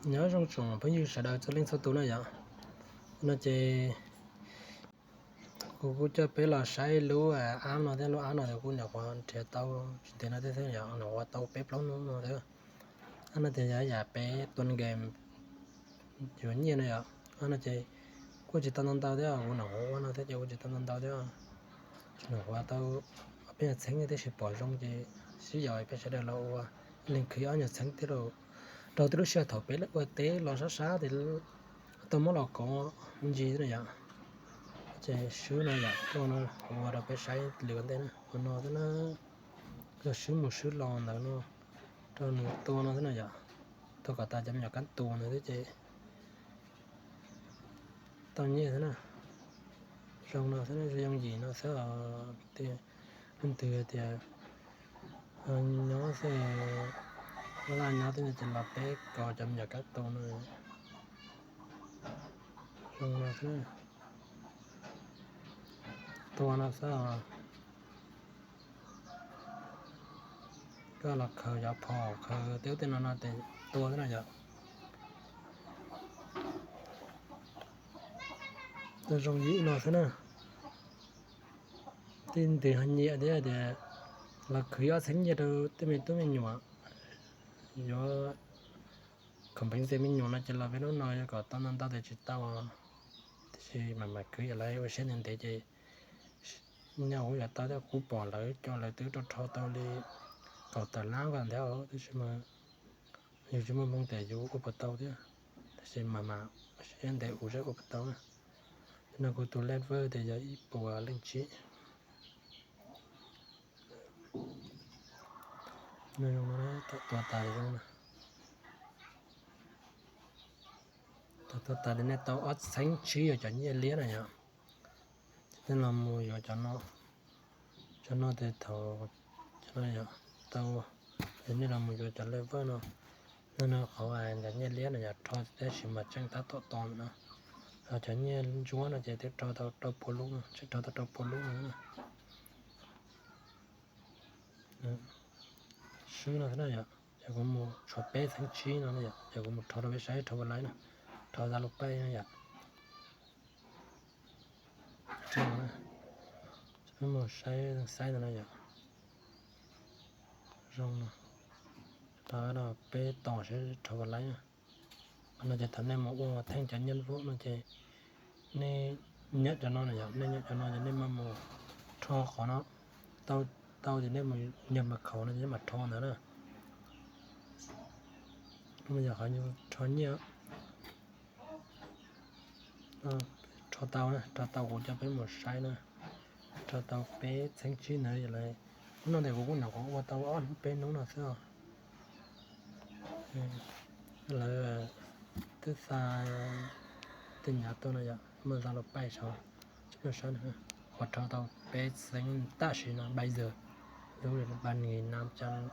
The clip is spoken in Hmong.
Nyob zoo tsoom phooj ywg sawv daws txhua leej txhua tus na yom. No ces kuv kuj coj peb los saib lub app no thiab. Lub app no kuv nyuam qhuav nrhiav tau tsis ntev no thiab, yog nyuam qhuav tau peb plaub hnub no thiab. App no ces yog yam peb tua game yuav nyiaj no yom. App no ces kuj tsis tau ntau ntau thiab, kuv nyuam qhuav ua no thiab ces kuj tsis tau ntau ntau thiab. Tsis nyuam qhuav tau ob peb nyuag txheeb tiam sis pom zoo ces sib yaum peb sawv daws los ua, leej khwv ob nyuag txheeb thiab. Rau tej lub sij hawm thaum peb ua teb los sab sab ces tau muab los kov ntsis na yom. Ces swb no yom, tua no kuv ua rau peb saib lwm ua ntej na, ua no xwb na. Yog swb mus swb los ntawd no, rau nws tua no xwb na yom. Tua kom tas cov me nyuam kab tua ntawd thiab ces tau nyiaj xwb na. Zoo no xwb na, zoo yooj yim no xwb os. Leej twg tias nyob xwb, laj nyob xwb no ces los peb kov cov me nyuam kab tua no. Zoo no xwb na. Tua no xwb os. Koj los khaws cov phom khaws tej ub tej no no ces tua xwb na yom. Tua zoo li no xwb na. Tej ntawd ho nyiam thiab tias los khwv ob txheeb nyiaj rau tej me tub me nyuam, yuav khaum peev xwm me nyuam no ces los peb hnub no yog kom tau ntau ntau tias tsis tau, tiam sis mam mam khwv, yog lawv ua siab ntev ntev ces nyob kuv yuav tau thiab. Kuv pom lawv cov lawv twb rho rho tau li kaum tawm lab nkaus ntawd, tab sis mas yus tsis muaj hmoo tias yus ua puas tau thiab, tab sis mas mam ua siab ntev ua saib ua puas tau na. Nim no kuv tus level tias yog ib puas leej tsib. Tua tas zoo na. Tua tas ces nej tau ob txheeb tsib yuav cov nyiaj liab na yom. Ces nej los mus yuav cov no, cov no ces thaum cov no yog tau, ces nej los mus yuav cov level no. No no qhov cov nyiaj liab no yog rho tab sis mas tseem tab tom tos no. Ho cov nyiaj ntsuab no ces twb rho tau rau pua lub, tseem rho tau rau pua lub no. Swb no xwb na yom, ces kuv mus tshuav peb txheeb tsib no yom, ces kuv mus rho rau peb saib, rho puas laib na, rho Zalo Pay no yom. Peb mus saib xaib no yom. Zoo no, peb tos saib rho puas laib na. Qhov no ces thaum nej mus ua theej cov nyiaj vauv no ces nej nyiam cov no na yom, nej nyiam cov no ces nej mam mus rho qhov no. Tau, tau ces nej mus nias mas khaum no ces nej mam rho ntawd na. Yog qhov rho nyiaj. Rho tau na, rho tau kuv coj peb mus saib na. Rho tau peb txheeb tsib ntawd lawm. Hnub no ces kuv kuj nyuam qhuav ua tau ob hnub peb hnub no xwb os. Lawv twb xa tej nyav tuaj no yom, muaj Zalo Pay saud, tsis muaj saib na. Kuv rho tau peb txheeb tam sim no bây giờ, lub ba nghìn năm trăm